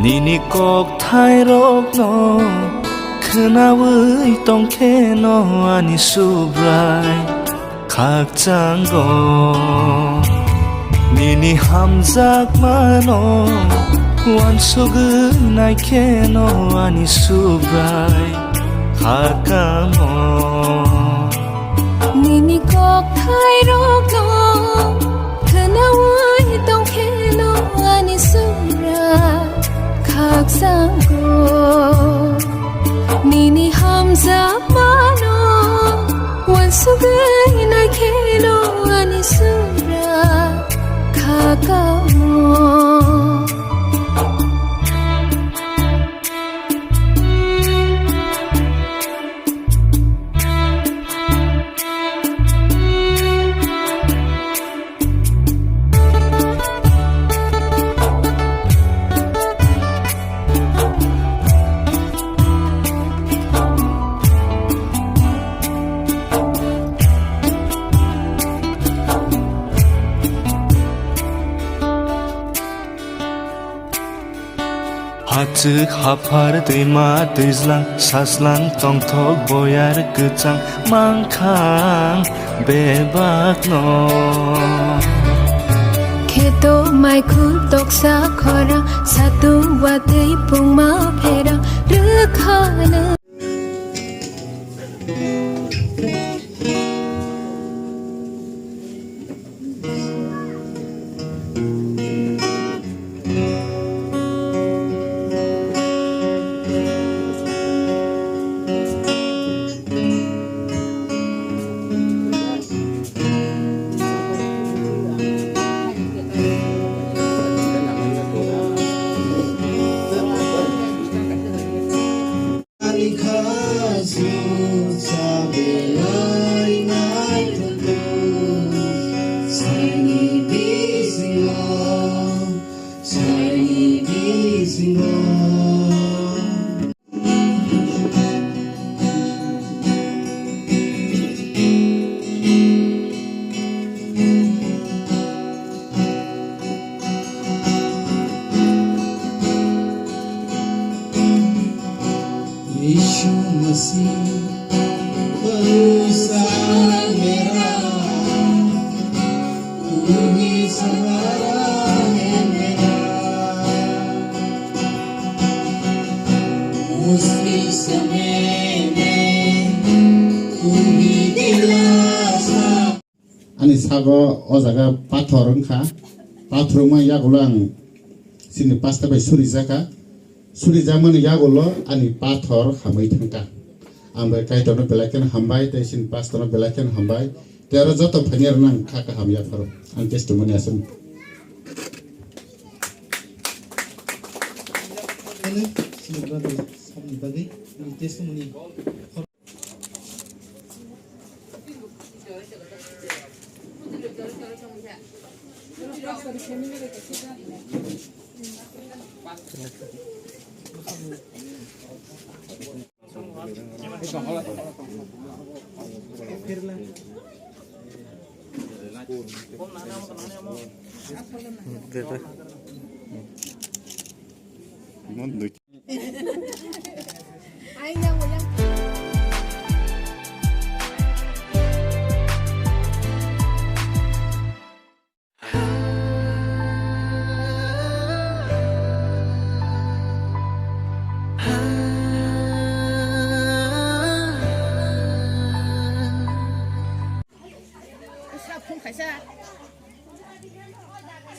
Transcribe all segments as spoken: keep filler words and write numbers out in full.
Nini kokthairokno khwnaui tongkheno ani Subrai khakchango. Nini hamjakmano uansugwi naikheno ani Subrai khakamo. Nini kokthairokno khwnaui tongkheno ani Subrai khakchango. Nini hamjakmano uansugwi naikheno ani Subrai khakamo. Hachwk haphar twima twijlang saslang tongthok boyar kwchang mangkhang bebakno. Kheto maikhul toksa khorang satung watwi pungma pherang rwkhano. Ani kha su cha belai nai thung thung. Saini bisingo, saini bisingo. यीशु मसीह भरोसा मेरा, तू ही सहारा है मेरा। मुश्किल समय में तू ही दिलासा। Ani sago o jaga pathor wngkha, pathor wngma yagulo ang chini pastor bai surijakha, surijakmani yagulo ani pathor hamwi thangkha. Ang bai Kaitorno belai kheno hambai tei chini pastorno belai kheno hambai tei oro joto phainai rokno ang kha kaham yapharo ani testimony aswk. Chini brother samni bagwi ani testimony.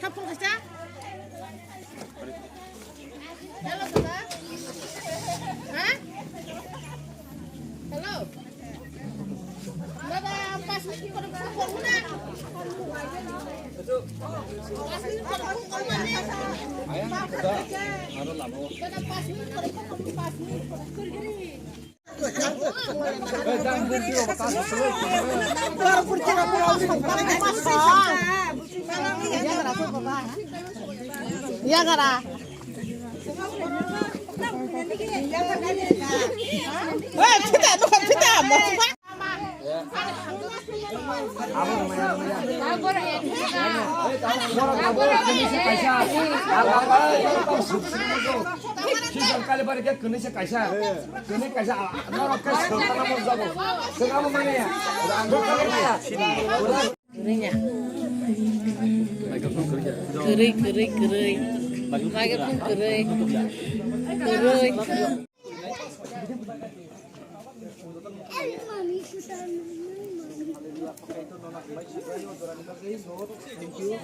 Sapung kaisa. Hello, dada. Ha? Hello. Dada, pas minit pore phone korbo na. Pas minit pore phone korbo na. Dada, pas minit pore phone korbo, pas minit pore. Yagara. Eh, pita, no, pita, mo. Kini kaisa, norok khe sengkana mo jago. Sengkana mo manya. Rang bo khe manya. Kwrwi nya. Kwrwi, kwrwi, kwrwi. Microphone kwrwi. Kwrwi. Thank you.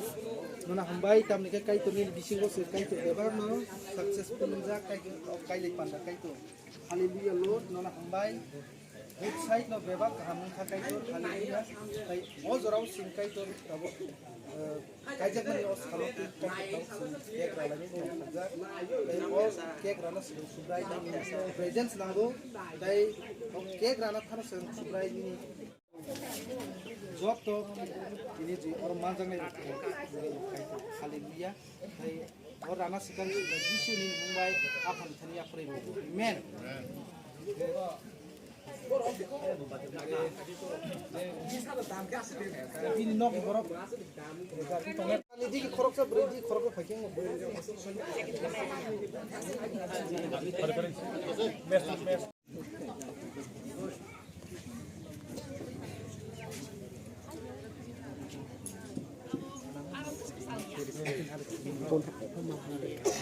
Nono hambai, tamni khe Kaitorni bisingo se Kaitor bebakno successful wngjak, Kaitor kailai panda Kaitor. Hallelujah, Lord, nono hambai. Good side no bebak kaham wngkha Kaitor, hallelujah. Tai o jorao chwng Kaitor tabuk, eh, kaijakmani o salo tei Kaitor tabuk chwng cake ralainai thangkha. Tai o cake rana chwng Subrai nini presence nango. Tai o cake rana phano chwng Subrai nini joto tini je oro manjaknai rok Kaitor, hallelujah. Tai o rana swkang Jisuni mung bai Aphani thani yapharwi bo. Amen. Bini nok borok. Ani digi khoroksa bwrwi digi khoroksa phaikhe.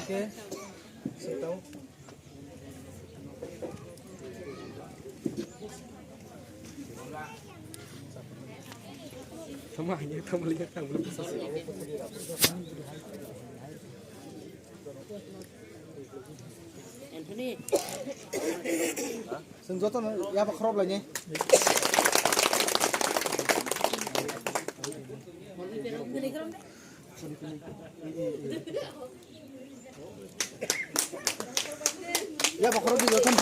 Okay. Sit down. Tamo hanya tamo lihat tamo lihat. Anthony. Chwng jotono yaba khorop lainai. Yaba khorop di jotono.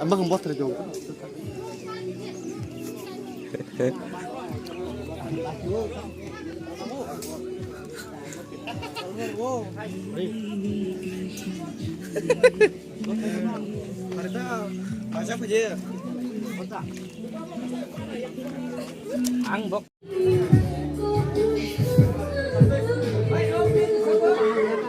Ang bakang boss tadi jawab. Ang bok.